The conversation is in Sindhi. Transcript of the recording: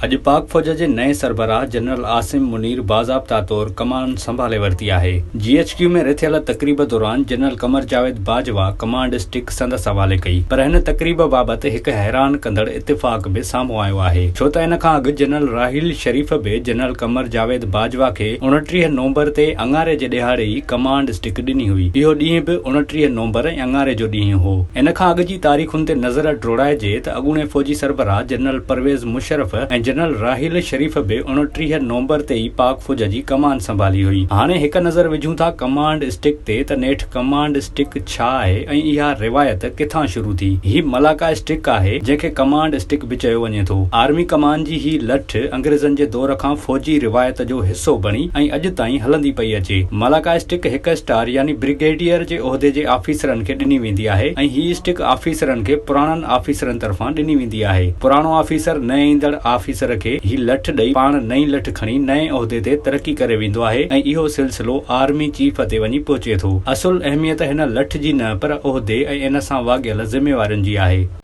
اڄ پاڪ فوج جي نئين سربراهه جنرل عاصم منير باضابطا طور ڪمان سنڀالي ورتي آهي. جي ايڇ ڪيو ۾ رٿيل تقريب دوران general Qamar Javed Bajwa command stick سندس حوالي ڪئي پر هن تقريب بابت هڪ حيران ڪندڙ اتفاق به سامهون آيو آهي ڇو ته ان کان اڳ جنرل راحيل شريف به جنرل قمر جاويد باجوا کي 29 نومبر تي اڱاري جي ڏهاڙي ئي ڪمانڊ اسٽڪ ڏني هئي. اهو ڏينهن به 29 نومبر ۽ اڱاري جو ڏينهن هو. ان کان اڳ جي تاريخن تي نظر ڊوڙائجي ته اڳوڻي فوجي سربراهه جنرل پرويز مشرف ۽ جنرل راحيل شريف به 29 نومبر تي ئي پاڪ فوج جي ڪمان سنڀالي هئي. هاڻي هڪ نظر وجهون ٿا ڪمانڊ اسٽڪ تي ته نيٺ ڪمانڊ اسٽڪ ڇا آهي ۽ اها روايت ڪٿان شروع ٿي؟ هي ملاڪا اسٽڪ آهي جنهن کي ڪمانڊ اسٽڪ به چيو وڃي ٿو. آرمي ڪمان جي هي لٺ انگريزن جي دور کان فوجي روايت جو حصو بڻي ۽ اڄ تائين هلندي پئي اچي. ملاڪا اسٽڪ هڪ اسٽار يعني برگيڊيئر جي عهدي جي آفيسرن کي ڏني ويندي آهي ۽ هي اسٽڪ آفيسرن کي پراڻن آفيسرن طرفان ڏني ويندي آهي. پراڻو آفيسر نئين ايندڙ آفيسر کي هي لٺ ڏئي پاڻ نئين لٺ کڻي نئين عهدي تي ترقي ڪري ويندو آهي ۽ اهو سلسلو آرمي چيف تي وڃي پهچي ٿو. اصل اهميت هن لٺ جي نه پر عهدي ۽ ان سان واڳيل ذميوارين جي آهي.